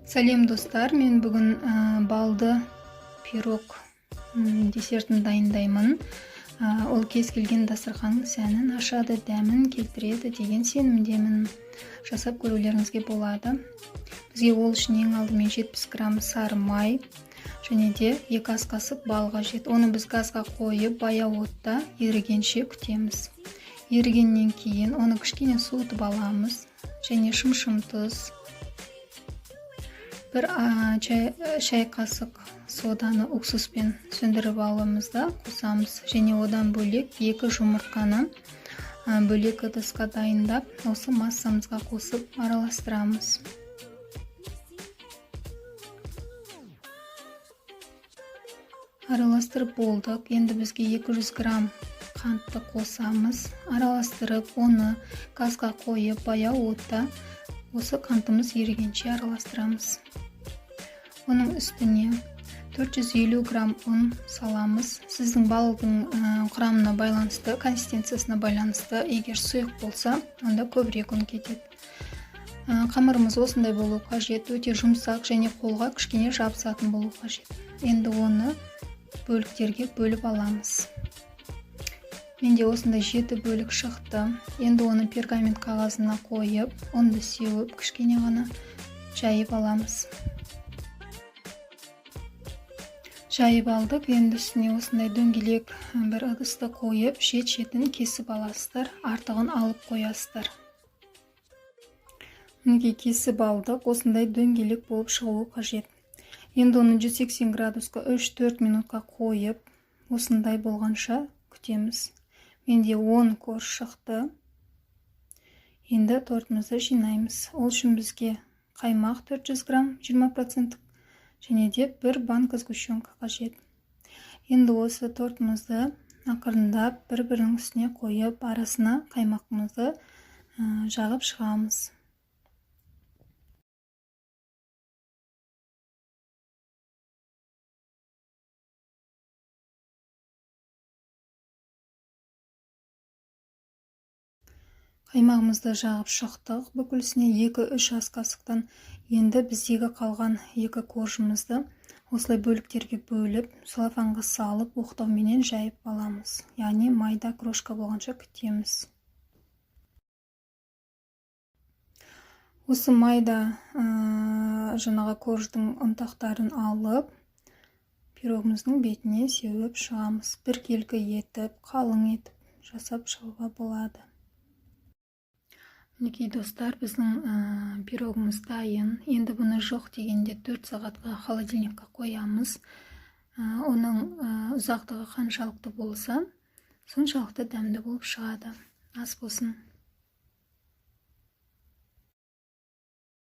Сәлем, достар! Мен бүгін балды пирог десертін дайындаймын. Ол кез келген дастарханның сәнін ашады, дәмін келтіреді деген сенімдемін. Жасап көрулеріңізге болады. Бізге ол үшін ең алдымен 70 грамм сары май және де 2 ас қасық бал қажет. Оны біз газға қойып, баяу отта ерігенше күтеміз. Ерігеннен кейін оны кішкене суытып аламыз және шымшым тұз, бір шай қасық соданы уксуспен сөндіріп аламыз да қосамыз. Және одан бөлек 2 жұмыртқаны бөлек ыдысқа дайындап, осы массамызға қосып араластырамыз. Араластырып болдық. Енді бізге 200 грамм қантты қосамыз. Араластырып, оны газға қойып, баяу отта осы қантымыз ерігенше араластырамыз. Оның үстіне 450 грамм ұн саламыз. Сіздің балдың құрамына байланысты, консистенциясына байланысты, егер сұйық болса, онда көбірек ұн кетеді. Қамырымыз осындай болу қажет, өте жұмсақ және қолға кішкене жабысатын болу қажет. Енді оны бөліктерге бөліп аламыз. Менде осындай 7 бөлік шықты. Енді оны пергамент қағазына қойып, ұнды сеуіп, кішкене ғана жайып аламыз. Жайып алдық. Енді үстіне осындай дөңгелек бір ыдысты қойып, шет-шетін кесіп аласыздар, артығын алып қоясыздар. Мінекей, кесіп алдық. Осындай дөңгелек болып шығуы қажет. Енді оны 180 градусқа 3-4 минутқа қойып, осындай болғанша күтеміз. Менде 10 корж шықты. Енді тортымызды жинаймыз. Ол үшін бізге қаймақ 400 грамм 20% және де бір банка сгущенка қажет. Енді осы тортымызды ақырындап бір-бірінің үстіне қойып, арасына қаймағымызды жағып шығамыз. Қаймағымызды жағып шықтық. Бүкілісіне 2-3 ас қасықтан. Енді біздегі қалған 2 коржымызды осылай бөліктерге бөліп, целлофанға салып, оқтауменен жайып аламыз. Яғни майда крошка болғанша күтеміз. Осы майда жаңағы корждың ұнтақтарын алып, пирогымыздың бетіне сеуіп шығамыз. Біркелкі етіп, қалың етіп жасап шығуға болады. Мінекей, достар, біздің пирогымыз дайын. Енді бұны жоқ дегенде 4 сағатқа холодильникқа қоямыз. Оның ұзақтығы қаншалықты болса, соншалықты дәмді болып шығады. Ас болсын.